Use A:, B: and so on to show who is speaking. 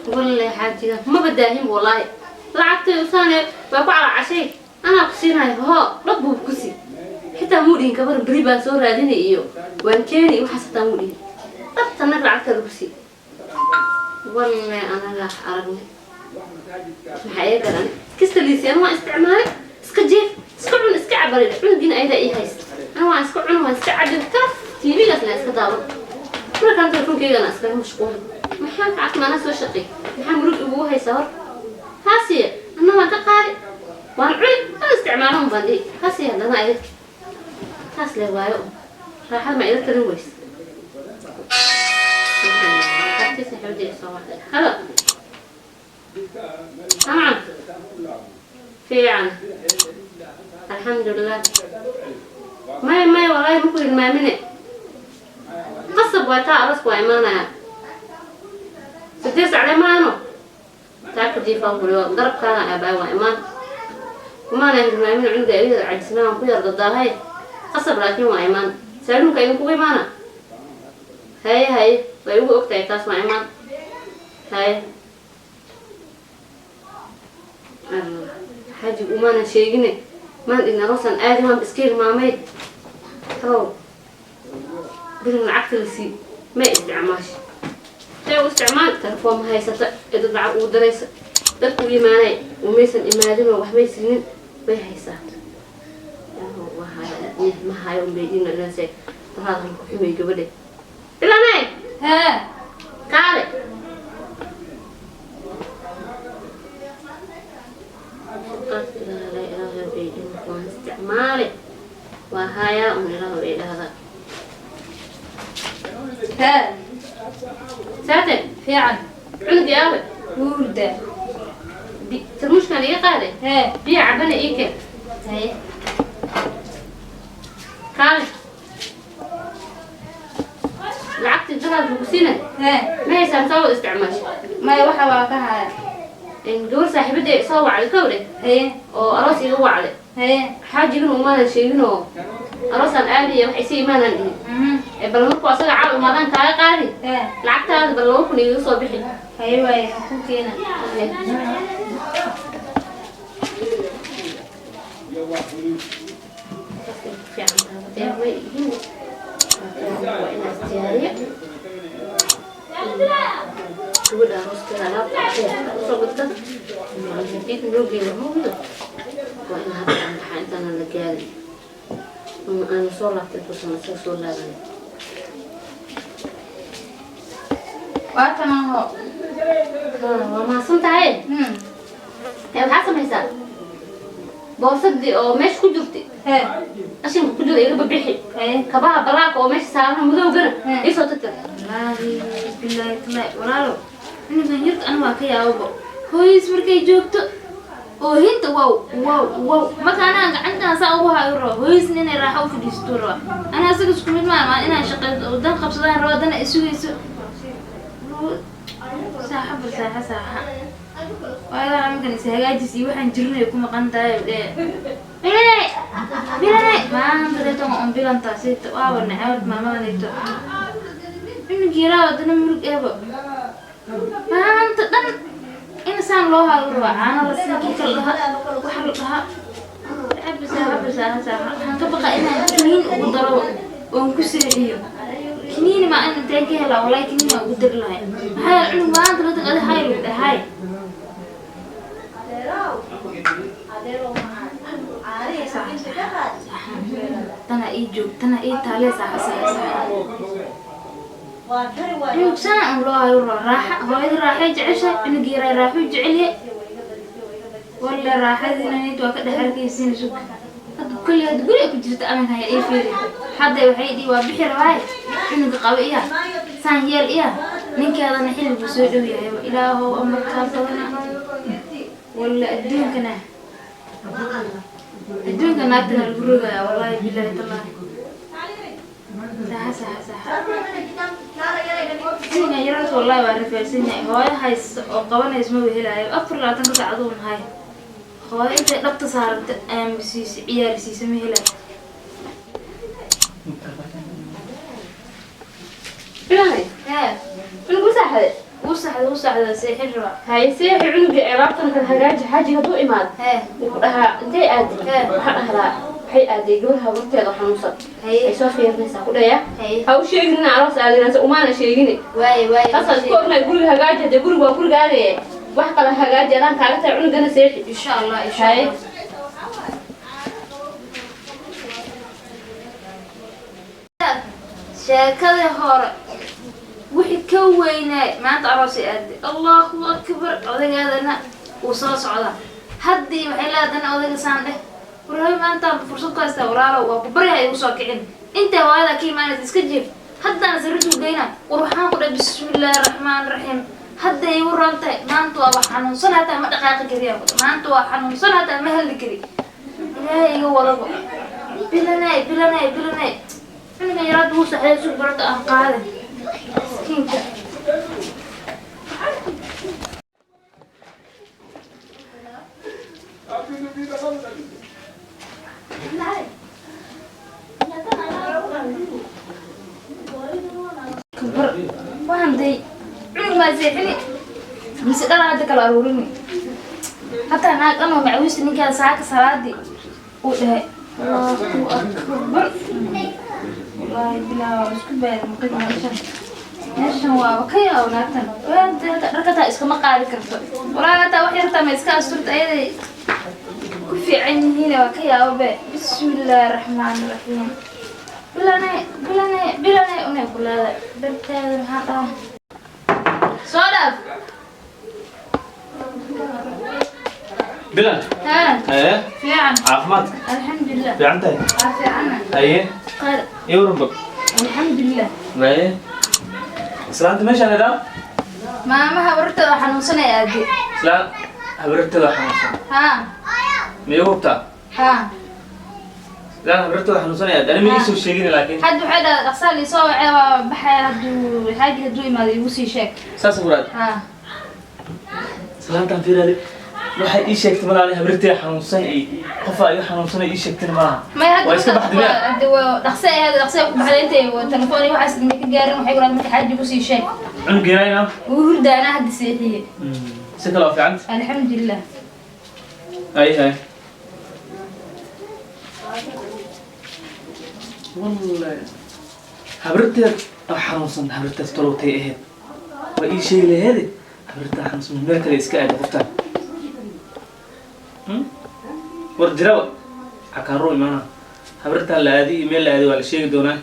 A: Wallahi xaajiga maba daahin, wallaahi lacagtay usaane waa ku calacashay, anaa ku siinayo. Hoo, dhab buu ku sii, xitaa muu dhihin kabar beri baan soo raadinay iyo waan keeni, waxaas hataa muu dhihin. Dhabta nag lacagteeda ku sii. Wallahi anaga aragnay, maxaa iga garan kista liisi. Anu waan isticmaalay, iska jiif, iska cun, iska cabaray. Cunugiina ayadaa ii haysta. Anu waan iska cun, waan iska cabin, taraf TV-gaasna iska daawan, markaan telefoonkeygana iskaga mashquulay. Maxaa lacag maanaa soo shaqeey? Maxaa murug igugu haysaa hor? Haasiya, anna waan ka qaadi, waan cuni, waan isticmaalo un baan dhihi. Haasiya haddana ayad taas le waayo, raaxada ma ila talin weys. Halo, samcan fiican, alxamdulilah. Maya, maya, wallaahi maku hilmaamine. Qasab waa taa, arasku waa imaanaya 8 sacle maano taa ka jiifaan kuli, waa garabkaaga aabaa, waa imaan, kumaana hilmaamin. Cunuga ayada cajisnaa waan ku yar dadaahay, qasab laakiin waa imaan. Saaluunka idinkugu imaana. Haye, haye, way igu ogtahay taas, waa imaan. Haye, xaajiga umaanan sheegine, maan dhigna aroosaan aadi, waan iska hilmaamay. Talow birin lacagta la sii may isticmaasha? Say u isticmaal? Telefoon ma haysata ee dad lacag ugu daraysa, dadku u imaanay umaysan imaadinoo waxbay siinin. Way haysaa, ma hayo unbay iinase daraadhan ku xumay gabadhe bilanay.
B: Hee.
A: Kaale, waan isticmaale, waa hayaa un, ilaahu bay dhahdaa.
B: Hee.
A: Saate.
B: Fiican.
A: Cunugii aawe?
B: Wuu hurdaa.
A: Tarmuushkan iga qaade.
B: Hee.
A: Biyo cabana ii keen.
B: Haye.
A: Kaale, lacagtii daraad lagu siinay.
B: Hee.
A: Ma haysaan soo wada isticmaasha?
B: Maya, waxa waa ka haya.
A: Gabar saaxiibadee soo wacday kowdhe.
B: Haye.
A: Oo aroos iga wacday.
B: Haye.
A: Xaajigana umaanan sheeginoo aroosaan aadiya wax isi imaanan dhihin. Ee bal markuu asaga caaw imaadaan kaaga qaadi.
B: Hee.
A: Lacagtaada bal 2000 igaga soo bixi.
B: Haye, waaye, ha ku keena.
A: Waa inaa isdiyaariyo gabadha arooskeeda, alaabta usoo gadgada loo geeyo mawdo. Waa in hadda aan baxaa intaanan la gaarin ama aanu soo laabta intuusan isaga soo laabanin.
B: Waa tan aho.
A: Waa mahadsan tahay. Ee waxaa samaysaa boorsadii oo meesha ku jirtay.
B: Hee.
A: Qashinka ku jira iga babixi.
B: Haye.
A: Kabaha balaaka oo meesha saaran madowgana iisoo tirtir.
B: Wallaahi bilaahi talaahi, walaalo, cunugan yarka aniga waa ka yaababa. Hooyadiis markay joogto oohinta, wow wow wow, marka anaga gacantaan saa ugu hayo raba, hooyadiisna inay raaxo u fadhiisato raba. Ana asaga isku mid maan, maa inaan shaqeysto oo dan qabsadaan raba, dana ay sugayso. Saaxa bar saaxa saaxa waayadaa markan is hagaajis iyo waxaan jirinay ku maqan tahay. Dhee bilanay bilanay maanta deeto waa un bilantaa sita waaba nacawad maamadanayto cunug yaraa wadana murug eebo maanta dhan in saan loo hayo rabaa, caano la sii, kii kala dhaha, waxa la dhahaa cabi. Saaxa saaxa saaxa, waxaan ka baqa inaan kiniin ugu daro oon ku seexiyo. Kiniini maa in inteen ka helaa? Wallahi kiniin waa ugu dari lahay, maxaa yeele cunug maanta la tag adi hay lagu dhahay. Tana ii joog, tana ii taalee. Saaxa saaxa saaxa, cunug sana un loo hayo raba raaxa. Hooyada raaxay jeceshahay, cunug yaraa raaxuu jecel yahay. Walle raaxadiina nid waa ka dhex arkaysiin. Sug hadda kulli hadda guriga ku jirta aminka haya ii fiiri. Hadda waxay dhihi waa bixi rabaaye cunuga qaba iya saan yeel iya ninkeedana xilligu soo dhow yahay. Ilaahow amarkaa badana. Walle adduunkana adduunka naagtana lagu rogayaa, wallaahi bilaahi tallaahi. Saaxa saaxa saaxa, cunugan yaraas wallahi waa rafaadsan yahay. Hooyo haysta oo qabanaysa maba helaayo, 24 saacaduu nahay. Hooyo intay dhabta saaranta aamusiisa ciyaarsiisa ma helayo.
A: Bilanay.
B: Hee.
A: Cunug ma saaxade?
B: Wuu saxday, wuu saxday, seexin rabaa.
A: Haye, seexi cunuga, alaabtan kala hagaaji. Xaaji hadduu imaado,
B: Hee.
A: wuu ku dhahaa intay aaday?
B: Hee.
A: Waxaa dhahdaa waxay aaday gabar habarteeda oo xanuunsan.
B: Haye.
A: Ay soo fiirinaysaa ku dhaya.
B: Haye.
A: Ha u sheegin inaa aroos aadin, umaana sheegin.
B: Waaye, waaye.
A: Taasaan isku ognahay. Guriga hagaaji hadee, guriga waa gurigaade, wax kala hagaaji, adaan kaaga tahay, cunugana seexi.
B: Insha Allah, insha
A: Haye.
B: Allah. Sheekadii hore wixii ka weynaay, maanta aroosay aaday. Allahu akbar! Odaygeedana wuu soo socdaa haddii. Waxay leedahay odayga saan dheh: "Waraabi, maanta fursad ku haystaa. Walaalow, waa ku baryaha, igu soo kicin intay hooyada ka imaanaysa. Iska jiif, haddana sariirtuu geyna." War waxaan ku dhahay, bismillaahi raxmaan raxiim, hadda igu ron tahay. Maanta waaba xanuunsan, hataa ma dhaqaaqi kariyaa ku dhahay. Maanta waa xanuunsan, hataa ma hadli kari. Ilaahay iga wadabo. Bilanay, bilanay, bilanay, cunugan yaraada wuu saxday. Sug barada aan qaada miskiinka. Kabar waxaan day, cunug maa seexini mise dhala hadda kala aruurini? Hataa naag dhan oo macawiista ninkaada saaka salaadii uu dhahay. Allahu akbar! Wallaahi bilaa waa isku baada maqin meeshan. Meeshan waaba ka yaabo naagtan. Waanta hata dharka taa iskama qaadi karto. Walaahi hataa wax yartaa ma iska asturta, ayaday ku fiican yihiin. Waa ka yaabo be. Bismillaahi raxmaani raxiim. Bilane, bilane, bilane, unay ku leedahay darteeda. Maxaa dhaha? Soo dhaaf.
C: Bilan.
B: Haa.
C: Haye.
B: Fiican.
C: Caafimaadka?
B: Alxamdulilah.
C: Fiican tahay?
B: Waa fiicana.
C: Haye.
B: Khayr.
C: Ii waran bal.
B: Alxamdulilah.
C: Haye, islaanta meeshaan idhaa.
B: Maamaha habarteeda xanuunsanaya aade.
C: Islaan habarteeda xanuunsan?
B: Haa.
C: Ma igu hubtaa?
B: Haa.
C: Islaan habarteeda xanuunsanaya ani ma iisoo sheegin laakiin.
B: Hadda waxay dhahday dhaqsaa liisoo wacee, waa baxaya. Hadduu xaaji hadduu imaado igu sii sheeg.
C: Saas kuraad?
B: Haa.
C: Islaantan fiiraadi, waxay ii sheegtay malaha habarteeda xanuunsan iyo qofaa iga xanuunsan ii sheegtayna malaha.
B: May hadda.
C: Waa iska baxday miya?
B: Hadda waa dhaqse ahayd, dhaqse ku baxday. Intay telefoon iyo waxaas ma ka gaarin. Waxay ku dhahday marka xaaji igu sii sheeg.
C: Cunug yarayna?
B: Wuu hurdaana, hadda seexiye.
C: Si kale waa fiicanta?
B: Alxamdulilah.
C: Hay hay, wallahi habarteed oo xanuunsan, habarteed tolowtay ahayd waa ii sheegi laheede. Habarteed xanuunsan meel kale iska aada qoftaan. War jiraba cakaaro imaana, habartaan la aadi iyo meel la aadi waa la sheegi doonaa.